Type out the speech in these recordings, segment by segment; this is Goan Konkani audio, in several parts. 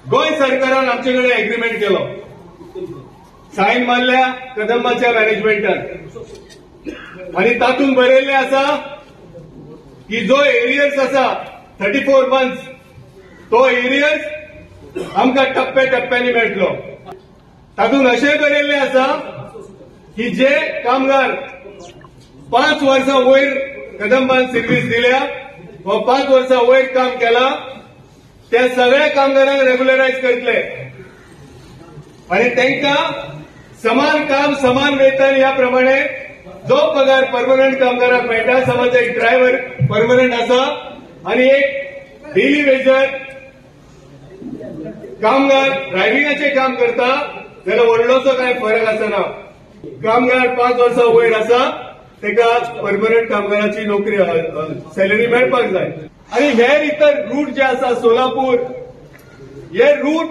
गोंय सरकारान आमचे कडेन एग्रीमेंट केलो, सायन मारल्या कदंबाच्या मॅनेजमेंटान आनी तातूंत बरयल्लें आसा की जो एरियर्स आसा 34 मंथ्स तो एरियर्स आमकां टप्प्या टप्प्यांनी मेळटलो. तातूंत अशें बरयल्लें आसा की जे कामगार 5 वर्सां वयर कदंबान सर्वीस दिल्या वा 5 वर्सां वयर काम केलां त्या सगळ्या कामगारांक रेग्युलरायज करतले आनी तांकां समान काम समान वेतन ह्या प्रमाणे जो पगार परमनंट कामगारांक मेळटा, समज एक ड्रायव्हर परमनंट आसा आनी एक डेली वेजर कामगार ड्रायव्हिंगाचें काम करता जाल्यार व्हडलोसो कांय फरक आसना. कामगार 5 वर्सां वयर आसा ताका परमनंट कामगाराची नोकरी सॅलरी मेळपाक जाय. आनी हेर इतर रूट जे आसा सोलापूर हे रूट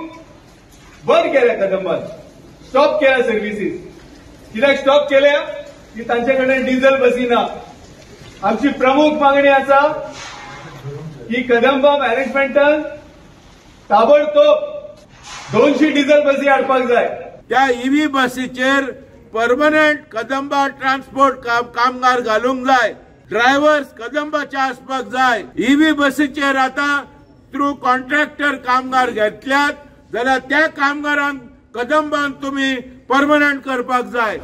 बंद केल्या कदंबान, स्टॉप केल्या सर्विसीस. कित्याक स्टॉप केल्या की तांचे कडेन डिझल बसी ना. आमची प्रमुख मागणी आसा की कदंबा मॅनेजमेंटान ताबडतोब 200 डिझल बसी हाडपाक जाय. त्या ईव्ही बसीचेर परमनंट कदंबा ट्रान्सपोर्ट कामगार घालूंक जाय, ड्रायव्हर्स कदंबाचे आसपाक जाय. ईव्ही बसीचेर आतां थ्रू कॉन्ट्रॅक्टर कामगार घेतल्यात जाल्यार त्या कामगारांक कदंबान तुमी परमनंट करपाक जाय.